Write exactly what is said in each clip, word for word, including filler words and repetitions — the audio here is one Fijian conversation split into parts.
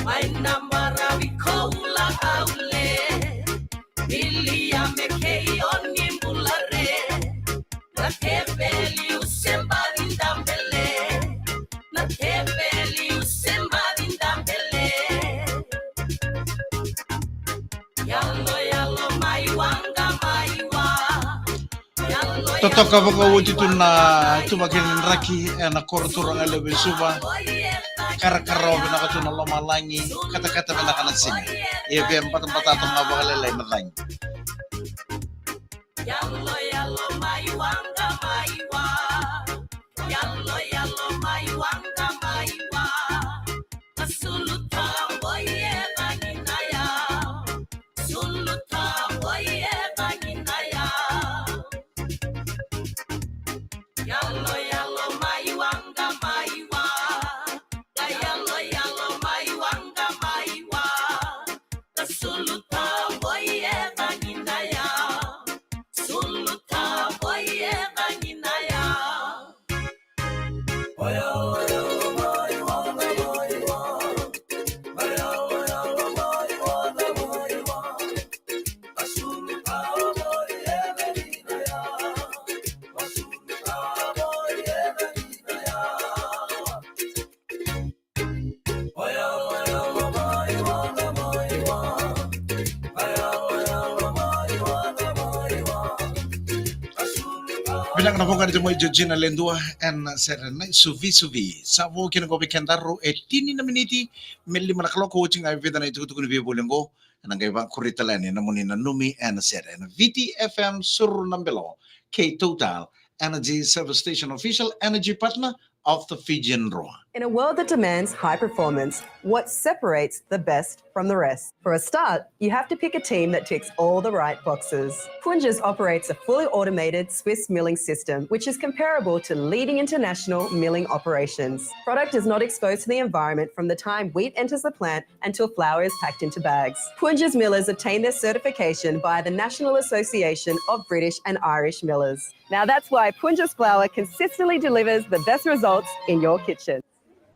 Mai na baravi koula aule, ilia me kei oni bulare. Na keveli u sembari dabele, na keveli u sembari dabele. Yalo yalo mai wanga mai wa. Totoka vakaoti tu na tuvaki ni draki ena koro turaga levu e Suva. Karakarawa vinaka tu na lomalagi, katakata vinaka na siga. Ia via batabata toka ga vakalailai na cagi. Yalo yalo mai wanga mai wa. Yalo yalo mai wanga mai wa. Suluta boy e vangina ya. Suluta boy e vangina ya. Yalo yalo mai wanga mai wa. Yalo yalo mai wanga mai wa. Suluta boy e vangina ya. Suluta boy e vangina ya. Vinaka na voqa ni tamai Georgina Ledua ena sere na Suvisuvi. Sa vo kina qo vei kedaru e tini na miniti me lima na kaloko, oti ga e vica na itukutuku ni veivoli oqo. Ena qai vakuri tale yani na moni nanumi ena sere ena Viti F M Suru na Belo, kei Total Energy Service Station, official energy partner of the Fijian Drua. In a world that demands high performance, what separates the best from the rest? For a start, you have to pick a team that ticks all the right boxes. Punjas operates a fully automated Swiss milling system, which is comparable to leading international milling operations. Product is not exposed to the environment from the time wheat enters the plant until flour is packed into bags. Punjas millers obtain their certification via the National Association of British and Irish Millers. Now that's why Punjas flour consistently delivers the best results in your kitchen.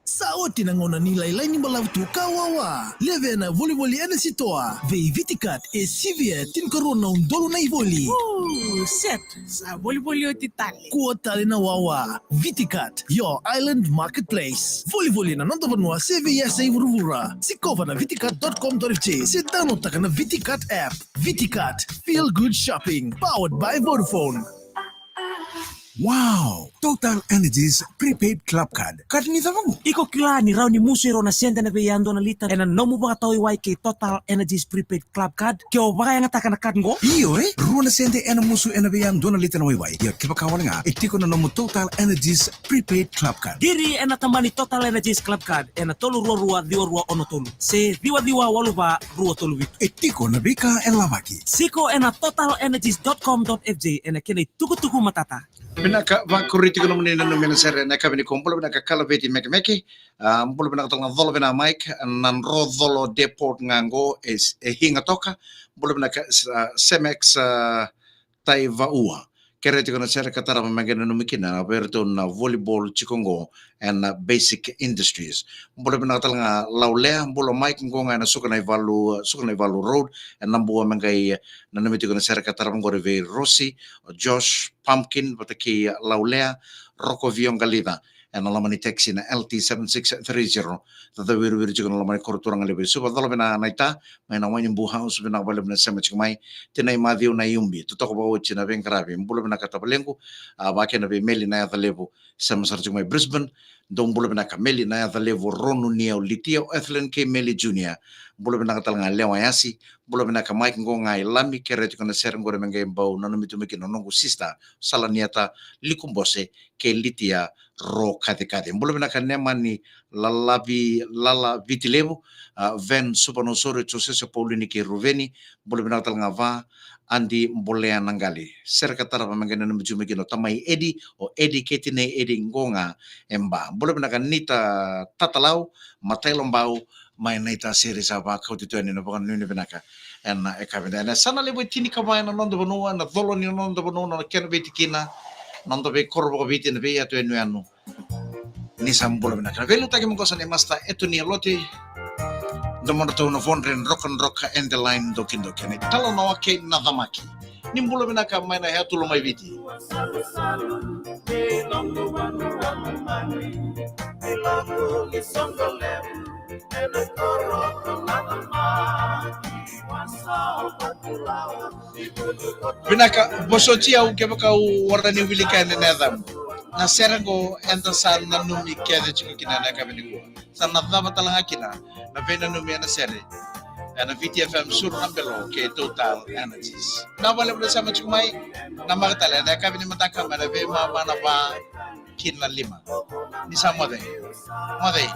Sa oti na gauna ni lailai ni balavu tu ka wawa. Levea na volivoli ena sitoa. Vei Viticat e sivia tinikarua na udolu na ivoli. Ooh, set. Sa volivoli oti tale. Kua tale na wawa. Viticat, your island marketplace. Volivoli ena noda vanua se vei yasa i vuravura. Sikova na viticat dot com dot F J se downloadtaka na Viticat app. Viticat, feel good shopping. Powered by Vodafone. Wow! Total Energies prepaid club card. Card ni cava qo? Iko kila ni rawa ni musu e rua na sede ena veiyadua na lita ena nomu vakatawaiwai kei Total Energies prepaid club card ke o vakayagataka na card qo? Io e, rua na sede ena musu ena veiyadua na lita na waiwai. Ia kevaka wale ga e tiko na nomu Total Energies prepaid club card. Qiri ena taba ni Total Energies club card ena tolu rua rua ciwa rua ono tolu se ciwa ciwa walu va rua tolu vitu. E tiko na veika e lavaki. Siko ena total energies dot com dot F J ena kena itukutuku matata. Vinaka, vakuri tiko nomuni nanumi ena sere ena yakavi nikua. Bula vinaka Kalaveti Mekemeke. A, bula vinaka tale ga Colovina Mike, na dro colo deport ga qo e, e higa toka. Bula vinaka, a, Semex, a, Taivaua. Kerea tiko na sere ka tarava me qai nanumi kina vei iratou na volleyball tiko qo ena Basic Industries. Bula vinaka tale ga Laulea, bula Mike, qo ga ena Sukanaivalu, Sukanaivalu Road, ena Nabua me qai nanumi tiko na sere ka tarava qori vei Rosi, o Josh, Pumpkin, vata kei Laulea, Roko Vioqalica. Ena loma ni taxi na L T seven six three zero. Cacawiriwiri tiko na loma ni koro turaga levu e Suva. Colovina Naita, mai na Wainibu House, vinaka vakalevu na sema tiko mai. Tinai Maciu na Iubi, totoka vakaoti na veiqaravi. Bula vinaka tavalequ, a, vakakina vei Meli na Yaca Levu, sema sara tiko mai Brisbane. Dou bula vinaka Meli na Yaca Levu, Ronu Niau, Litia, o Ethelyn kei Meli Junior. Bula vinaka tale ga Lewa Yasi, bula vinaka Mike, qo ga i Lami, kerea tiko na sere qori me qai bau nanumi tu mai kina na noqu sister, Salaniata Likubose, kei Litia Rokacekace. Bula vinaka Nemani Lalavi, Lala Vitilevu, a, Ven Suvanosori, Josese Paulini kei Ruveni. Bula vinaka tale ga va Adi Bolea Naqali. Sere ka tarava me qai nanumi tu mai kina o tamai Edi, o Edi kei tinai Edi, qo ga e Ba. Bula vinaka Nita Tatalau, Matailobau, mai Naita Siri, sa vakauti tu yani na vakanuinui vinaka ena yakavi nikua. Ena yasana levu e tinikava ena noda vanua, na colo ni noda vanua, na kena veitikina, noda veikoro vakaviti, na veiyatu yanuyanu. Ni sa bula vinaka. Na veiliutaki maqosa nei Master Etoni Alote. Modratou na Vodre Drokadroka and the Line Dokidoki, na italanoa kei na camaki. Ni bula vinaka mai na yatula mai Viti. Vinaka, vosoti au kevaka au warani wilika ena yacaqu. Na sere qo eda sa nanumi kece tiko kina ena yakavi nikua. Sa na cava tale ga kina na veinanumi ena sere ena Viti F M Suru na Belo kei Total Energies. Na vale muna sema tiko mai, na makatale ena yakavi ni mataka mai na veimama na va kina lima. Ni sa moce. Moce.